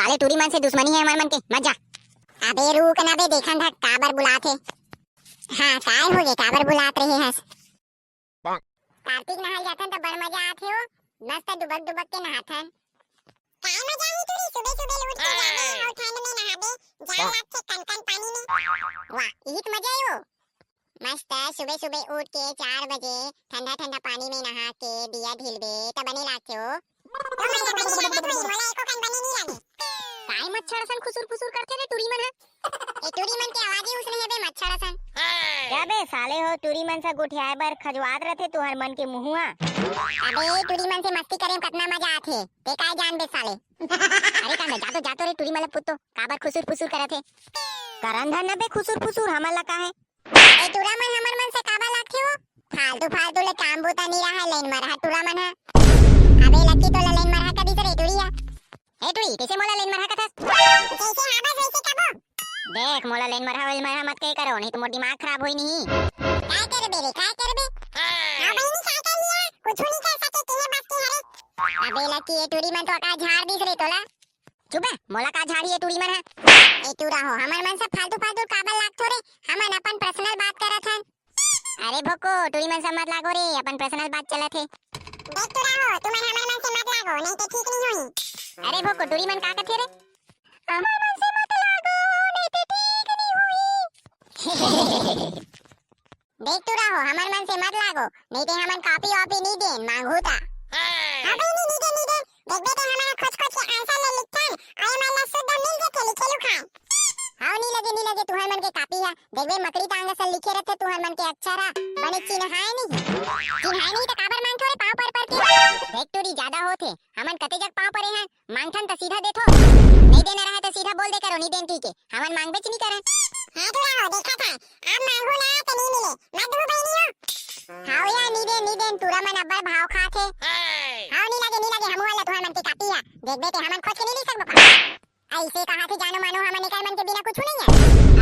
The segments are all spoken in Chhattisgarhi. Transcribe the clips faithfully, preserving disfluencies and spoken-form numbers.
साले टूरी मन से दुश्मनी हे हमर मन के, मत जा। अबे रुक ना बे, देखन धक काबर बुलात हे। हाँ, काय होगे, काबर बुलात रहे हस? कार्तिक नहाय जाथन त बड़ मजा आथे हो, मस्त डुबक डुबक के नहाथन। काय मजा आही टूरी, सुबह सुबह उठ के जाना अउ ठंड में नहाबे, जान लागथे कनकन पानी में। वाह, इही त मजा आय हो। मस्त सुबह सुबह उठ के चार बजे ठंडा ठंडा पानी में नहा के दिया ढिलबे त बने लागथे हो। ओ माय, पानी में मत होई, मोला एको कन बने नी लागे। काय मच्छर असन खुसुर फुसुर करथे रे टूरी मन ह? ए टूरी मन के आवाज ही उसने हे बे, मच्छर असन। का बे साले हो, टूरी मन से गोठियाए बर खजवात रथे तुहर मन के मुहुआ। अबे टूरी मन से मस्ती करे में कतना मजा आथे, ते काय जान बे साले। अरे कान जा तो, जा तो रे टूरी मन ल पूछ तो, काबर खुसुर फुसुर करत हे? करन धर न बे खुसुर फुसुर, हमन ला का हे? ए टूरा मन हमर मन से काबर लागथे हो? फालतू फालतू ले काम बूता नी रहा, लेन मरहा टूरा मन ह। अबे लकी तोला लेन मरहा कदिस रे टूरी ह। ए टूरी, कइसे मोला लेन मरहा कथस? जइसे हावस वइसे कबो। देख, मोला लेन मरहा वेन मरहा मत कहे करो, नहीं तो मोर दिमाग खराब होई नहीं। काय करबे रे, काय करबे? हाँ बहिनी, काय कर लिया? कुछु नहीं कर सके, तेहे बस के हरे। अबे लकी, ए टूरी मन तो का झाड़ दिस रे तोला। चुप बे, मोला का झाड़ी ए टूरी मन ह? ए टूरा हो, हमर मन से फालतू फालतू काबर लागथो रे? हमन अपन पर्सनल बात करत हन। अरे भोको, टूरी मन से मत लागो रे, अपन पर्सनल बात चलत हे। देख टूरा हो, तुमन हमर मन से मत लागो, नहीं तो ठीक नहीं होई। अरे भोको, टूरी मन का कथे रे? हमर मन से मत लागो, नहीं तो ठीक नहीं होई। देख टूरा हो, हमर मन से मत लागो, नहीं ते हमन कॉपी वॉपी नहीं देन, मांगहू ता। हाँ बहिनी, नहीं देन, नहीं देन। देखबे ते हमन खोज खोज के आंसर ले लिखथन, अउ एमन ला शुद्ध मिल जथे लिखे लुखाए। हाँ, नहीं लगे, नहीं लगे, तुहर मन के कॉपी ह। देखबे मकड़ी टांग असन लिखे रथे तुहर मन के अक्षर ह, बने चिन्हाए नहीं। चिन्हाए नहीं त काबर मांगथो रे पाँव पर पर के? देख टूरी, ज्यादा होथे, हमन कते जग पाँव परे हन, मांगथन त सीधा देथो, नहीं देना रहे त सीधा बोल दे करो, नहीं देन कहिके। हमन मांगबेच नहीं करन। हाँ टूरा हो, देखा था, अब मांगू ना त नहीं मिले, मत दू बहिनी हो। हाँ यार, नहीं देन, नहीं देन, टूरा मन अब्बड़ भाव खाथे। हाँ, नहीं लगे, नहीं लगे, हमू वाला तुहर मन के कॉपी ह, देखबे ते हमन खोज के नहीं लिख सकबो का? ऐसे कहा थे जानो मानो, हमन एकर मन के बिना कुछ नहीं है।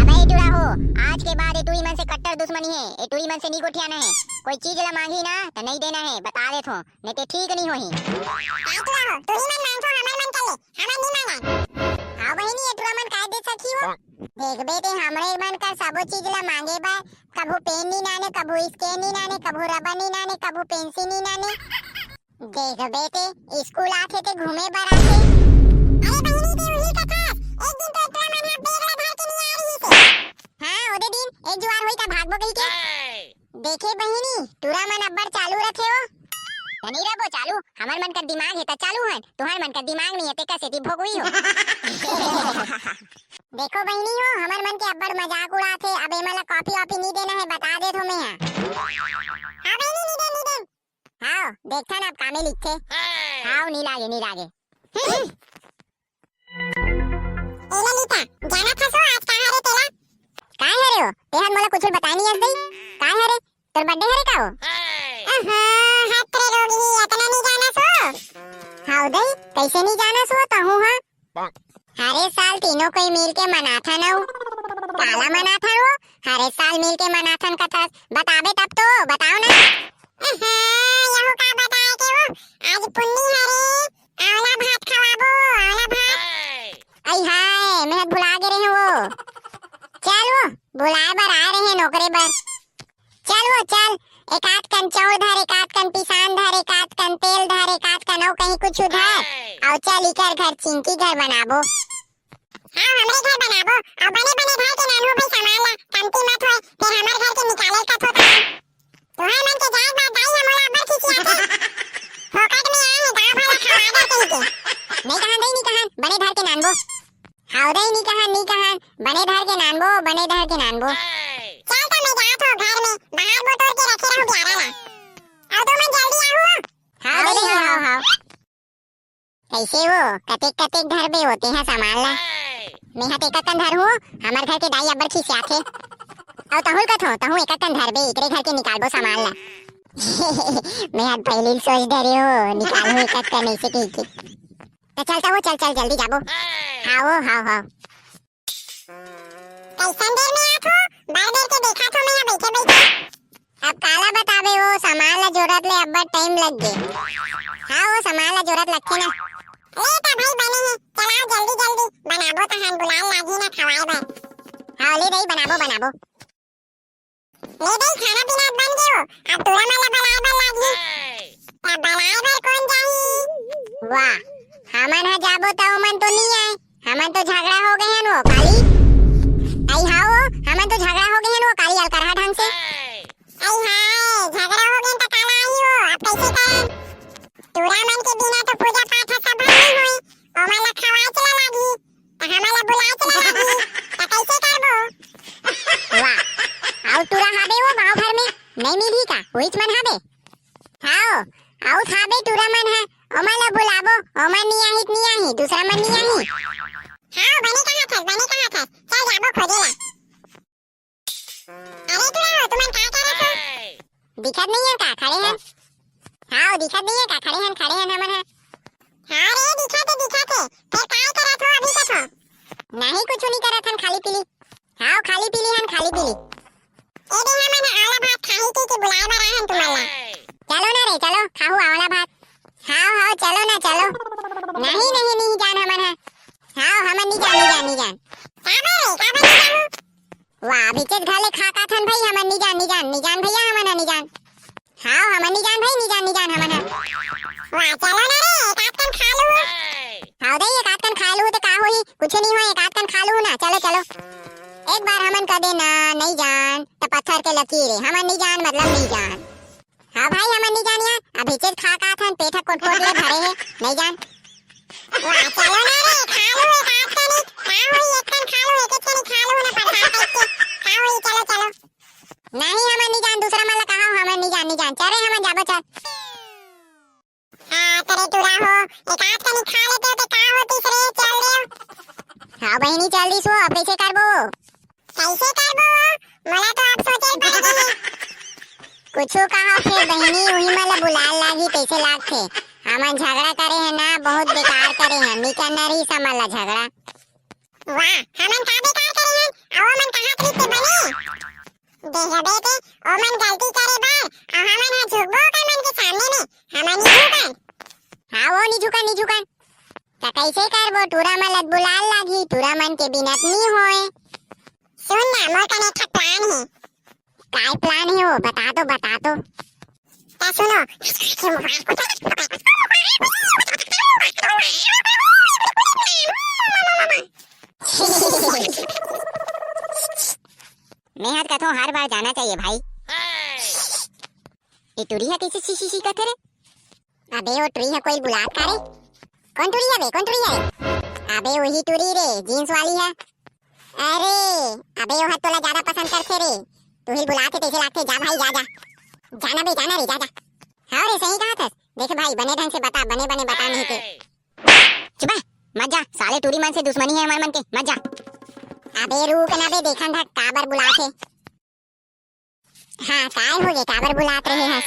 अबे टूरा हो, आज के बाद ए टूरी मन से कट्टर दुश्मनी है, ए टूरी मन से नहीं गोठियाना है। कोई चीज ला मांगी ना त नहीं देना है, बता देथो। नहीं ते ठीक नहीं होही। का तू आहो? तू ही मन मानथो हमर मन कर ले, हमन नहीं मानन। हाँ बहिनी, ये टूरा मन काय दे सकही हो? देखबे ते हमरे मन कर सबो चीज ला मांगे बर, कभू पेन नहीं नाने, कभू स्केल नहीं नाने, कभू रबर नहीं नाने, कभू पेंसिल नहीं नाने। देखबे ते स्कूल आथे ते घूमे बर आथे। अरे बहिनी, ते उही कथस, एक दिन तो टूरा मन ह बैग ला धर के नहीं आ रही से। हाँ, ओदे दिन एक जुआर होई त भागबो कही के। देखे बहिनी, टूरा मन अब्बड़ चालू रथे हो। त नहीं रबो चालू, हमर मन कर दिमाग हे त चालू हन, तुहर मन कर दिमाग नहीं हे ते कसे दी भोगवी हो। देखो बहिनी हो, हमर मन के अब्बड़ मजाक उड़ाथे, अब एमन ला कॉपी वॉपी नहीं देना है, बता देथो मैं हा। हाँ बहिनी, नहीं दे, नहीं दे। हाँ, देखथन अब कामे लिखथे। हाँ, नहीं लागे, नहीं लागे। ए ललिता, जानत हस आज का हरे तेला? काय हरे हो? तेहर मोला कुछ बताय नहीं अस दई। काय हरे? तोर बर्थडे हरे का हो? अहा, हत रे रोगही, अतना नहीं जानस हो? हाँ दई, कैसे नहीं जानस हो तहूँ हा? हरे साल तीनों कोई मिल के मनाथन हो। काला मनाथन हो? हरे साल मिल के मनाथन कथस। बताबे तब तो, बताओ ना। अहा, यहू का बताए के हो? आज पुन्नी हरे, आंवला भात खवाबो, आंवला भात। आई हाय, मैं भुला गे रहे वो। चल वो, बुलाए बर आए रहे नौकरे बर। चल वो, चल, एक आध कन चाउर धर, एक आध कन पिसान धर, एक आध कन तेल धर, एक आध कन अउ कहीं कुछ धर। अउ चल इकर घर चिंकी घर बनाबो। हाँ, हमरे घर बनाबो, अउ बने बने धर के नानू भाई सामान ला, कमती मत होए, फिर हमर घर के निकाले का थोता। तुहर मन के जात बात दाई ह मोला अब्बड़ खिसियाथे। फोकट में आए हे, गाँव भर ला खवा दे कहिके। नहीं कहन दई, नहीं कहन, बने धर के नानबो। हाव दई, नहीं कहन, नहीं कहन, बने धर के नानबो, बने धर के नानबो। चल त मैं जात हो घर में, बाहर बटोर के रखे रहूं प्यारा ला। अउ तुमन जल्दी आहू। हाव दई, हाव, हाव। कैसे वो? कतेक कतेक धरबे होते हैं सामान ला? मैं हा तो एककन धरहूँ, हमर घर के दाई अब्बड़ खिसियाथे। अउ तहूँ ल कथो, तहूँ एककन धरबे, एकरे घर के निकालबो सामान ला। मैं हा पहली ल सोच धरे हो, निकालहूँ एककन ऐसे कहिके। त चल त वो, चल, चल, जल्दी जाबो। हाव, हाव, हाव। कैसन देर में आत हो? बड़ देर के देखत हो मैं हा बइठे बइठे। अब काला बताबे, वो सामान ला जोरत ले अब्बड़ टाइम लग गे। हाँ, वो सामान ला जोरत लगथे ना। ले त भाई बने हे, चलाओ जल्दी जल्दी। बनाबो तहन, बुलाए लागही ना खवाए बर। हाँ, ले दई, बनाबो, बनाबो। ले दई, खाना पीना बन गे हो, अब टूरा मन ला बलाए बर लागही। त बलाए बर कोन जाही? वाह, हमन ह जाबो त ओमन तो नी आए, हमन तो झगड़ा हो गे हन वो काली। अई हाँ वो, हमन तो झगड़ा हो गे हन वो काली अलकरहा ढंग से। अई हाँ, झगड़ा हो गे त काला आही वो, अब कइसे करन? टूरा मन के बिना तो पूजा पाठ ह सफल नी होई, ओमन ला खवाए चला लागही। त हमन ला बुलाए चला लागही, त कइसे करबो? वाह, अउ टूरा हाबे वो गाँव भर में, नइ मिलही का? उहीच मन हाबे। हाव, अउ हाबे टूरा मन ह, ओमन ला बुलाबो, ओमन नी आही त नी आही, दूसरा मन नी आही। हाव, बने कहत हस, बने कहत हस, चल जाबो खोजे ला। अरे टूरा हो, तुमन का करत हो? दिखत नइ हे का? खड़े हन। हाव, दिखत नइ हे का? खड़े हन, खड़े हन हमन ह। हाँ रे, दिखत हे, दिखत हे। फेर काय करत हो अभी तक हो? नहीं, कुछु नइ करत हन, खाली पीली। हाव, खाली पीली हन, खाली पीली। ए दे, हमन ह आंवला भात खाही कहिके बुलाए बर आए हन तुमन ला। चलो ना रे, चलो, खाहू आंवला भात। हाव, हाव, चलो ना, चलो। नहीं, नहीं, नइ जान हमन ह। हाव, हमन नइ जान, नइ जान, नइ जान। काबर रे, काबर नइ जान? वाह, अभीचेच घर ले खा के आत हन भई, हमन नइ जान, नइ जान, नइ जान भैया, हमन ह नइ जान। हाव, हमन नइ जान भई, नइ जान, नइ जान हमन ह। वाह, चलो ना रे, एक आध कन खा लूहू। हाव दई, एक आध कन खा लूहू त का होही, कुछु नइ होय, एक आध कन खा लूहू ना, चलो, चलो। एक बार हमन कह दे ना, नइ जान, त पत्थर के लकीर हे, हमन नइ जान, मतलब नइ जान। हाँ भाई, हमन नी जानिया, अभी चीज खा का थन, पेट ह कोट-कोट ले भरे हे, नहीं जान। वाह, चलो ना रे, खा लू एक आध कनी, का होई, एक कन खा लू, एक एक कनी खा लू ना, प्रसाद टाइप के, का होई, चलो, चलो। नहीं, हमन नी जान, दूसरा मन ला कहा, हमन नी जान, नी जान, चल रे, हमन जाबो, चल। हाँ, तरे टूरा हो, एक आध कनी खा लेते हो, तो का होतीस रे, चल रे। हाँ बहिनी, चल दिस हो, अब कैसे करबो? कैसे करबो? मोला तो आप सोचे ल पड़ गे। कुछु कहा फेर बहिनी, उही मन ला बुलाए लागही, कैसे लागथे? हमन झगड़ा करे हे ना, बहुत बेकार करे हे, निकलना रही समझ ला झगड़ा। वाह, हमन का बेकार करे हन? अउ हमन कहात रही ते बने? देहबे ते, ओमन गलती करे बर, अउ हमन ह झुकबो ओकर मन के सामने में, हमन नी झुकन। हाँ, वो नी झुकन, नी झुकन। त कैसे करबो? टूरा मन ला बुलाए लागही, टूरा मन के बिनत नी होय। सुन ना, मोर कने एक ठा plan हे। काय plan हे वो? बता तो, बता तो। त सुनो। मैं हर कथों हर बार जाना चाहिए भाई। ये टूरी ह कैसे शी शी शी करथे रे? अबे वो टूरी ह कोई बुलात का रे? कौन टूरी हवे? कौन टूरी हवे? अबे वही टूरी रे, jeans वाली ह। अरे, अबे वो ह तोला ज्यादा पसंद करथे रे। तू ही बुलाथे तैसे लागथे, जा भाई जा जा। जाना बे जाना रे, जा जा। हाँ रे, सही कहा थस। देख भाई, बने ढंग से बता, बने बने बता नहीं के। चुप बे, मत जा, साले टूरी मन से दुश्मनी हे हमर मन के, मत जा। अबे रुक ना बे, देखन ढक काबर बुलाथे। हाँ, काय होगे, काबर बुलात रहे हस?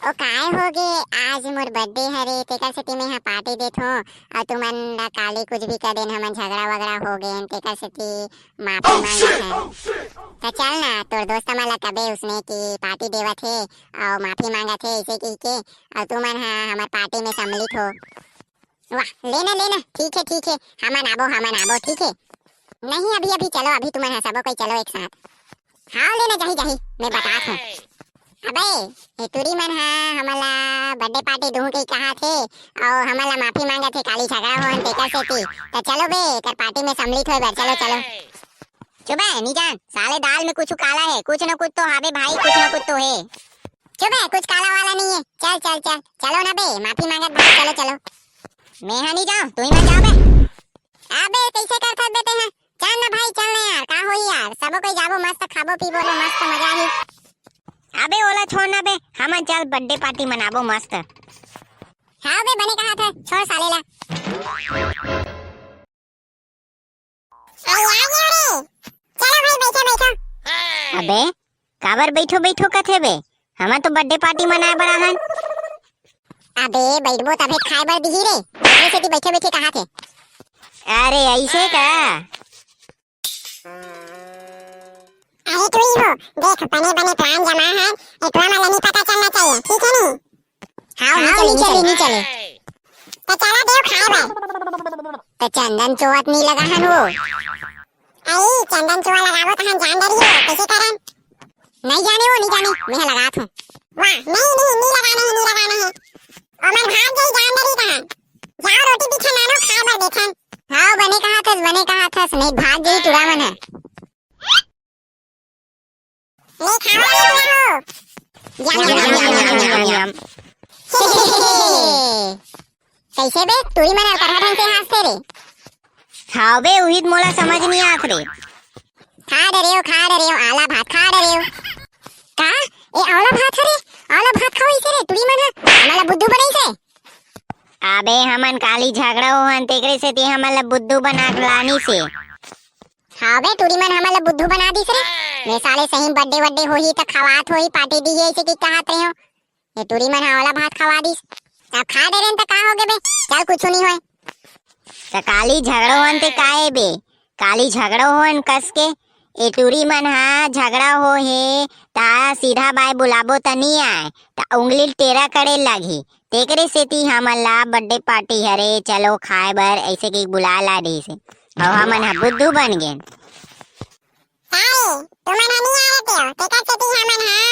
ओ काय होगे, आज मोर birthday हरे, तेकर सेती मैं हा party देत हों, अउ तुमन ला काली कुछ भी कर देन, हमन झगड़ा वगड़ा हो गेन, तेकर सेती माफी मांगत हन। त चल ना, तोर दोस्त मन ला कबे उसने कि party देवत हे, अउ माफी मांगत हे, ऐसे कहिके, अउ तुमन हा हमर party में सम्मिलित हो। वाह, लेना, लेना, ठीक हे, ठीक हे, हमन आबो, हमन आबो, ठीक हे। नहीं, अभी, अभी चलो, अभी तुमन हा सबो कोई चलो एक साथ। हाँ, लेना, जाही, जाही, मैं बतात हों। अबे, ये टूरी मन हा हमन ला birthday party दूहूं कही कहाथे, अउ हमन ला माफी मांगत हे, काली झगड़ा होन तेकर सेती। त चलो बे, एकर party में सम्मिलित होय बर, चलो, चलो। चुप बे, नी जान, साले दाल में कुछ काला हे, कुछ न कुछ तो हाबे भाई, कुछ न कुछ तो हे। चुप बे, कुछ काला वाला नहीं हे। चल, चल, चल, चलो ना बे, माफी मांगत भाई, चलो, चलो। मैं हा नी जाओं, तुही मन जाओ बे। अबे, कैसे करथस बे तेहा? चल ना भाई, चल ना यार, का होही यार, सबो कोई जाबो, मस्त खाबो पीबो लो, मस्त मजा आही। अबे ओला छोड़ ना बे, हमन चल birthday party मनाबो मस्त। हाँ बे, बने कहाथस, छोड़ साले ला। अरे आ गया रे। चलो भाई, बैठो, बैठो। अबे, काबर बैठो, बैठो कथे बे? हमन तो birthday party मनाए बर आहन। अबे, बैठबो तभे खाए बर दिही रे। तेरे सेती बैठे, बैठे कहाथे। अरे, ऐसे का? अरे, तू ही हो। देख, बने, बने plan जमा है। ए, टूरा मन ला नहीं पता चलना चाहिए, ठीक है नहीं? हाँ, नहीं चले, नहीं चले, नहीं चले। त चला देव खाए बर। त चंदन चोवत नी लगा हन वो। अई, चंदन चोवा लगाबो तहन जान डरियो, कइसे करन? नहीं जाने वो, नहीं जाने, मैं लगात हूँ। वाह, नहीं, नहीं, नहीं लगाना है, नहीं लगाना है। ओमन भाग जाई जान डरी तहन। जाओ रोटी पीछे नानो खाए बर देखन। हाँ, बने कहा थस, बने कहा थस, नहीं भाग जाई टुरा मन है। ले खाओ रे टुरा हो। यम, यम, यम, यम, यम, यम, यम। कइसे बे, टुरी मन अउ कतका ढंग से हाँसथे रे? खाओ बे, उही त मोला समझ नहीं आत रे। खा डरेव, खा डरेव, आंवला भात खा डरेव। का? ए आंवला भात हरे? आंवला भात खाओ इसे रे, टुरी मन ह हमन ला बुद्धू बनाइसे। अबे हमन काली झगड़ा होहन, तेकरे सेती हमन ला बुद्धू बना के लानिसे। हाँ बे, टुरी मन हमन ला बुद्धू बना दिस रे। मैं साले सही बर्थडे वड्डे होही त खवात होही, पार्टी दिही, ऐसे कि कहत रहे हो। ये टुरी मन ह आंवला भात खवा दिस। अब खा डरेन त का हो गे बे? चल, कुछु नहीं होय। त काली झगड़ा होहन ते का ए बे? काली झगड़ा होहन कस के। ए टुरी मन ह झगड़ा होहे, त सीधा बाय बुलाबो त नी आय, त उंगली टेरा करे लागही। तेकरे सेती हमन ला बर्थडे पार्टी हरे, चलो खाए बर, ऐसे कि बुला ला दिस। अउ हमन ह बुद्धू बन गेन। का रे, तुमन ह नी आए तेव, तेकर सेती हमन ह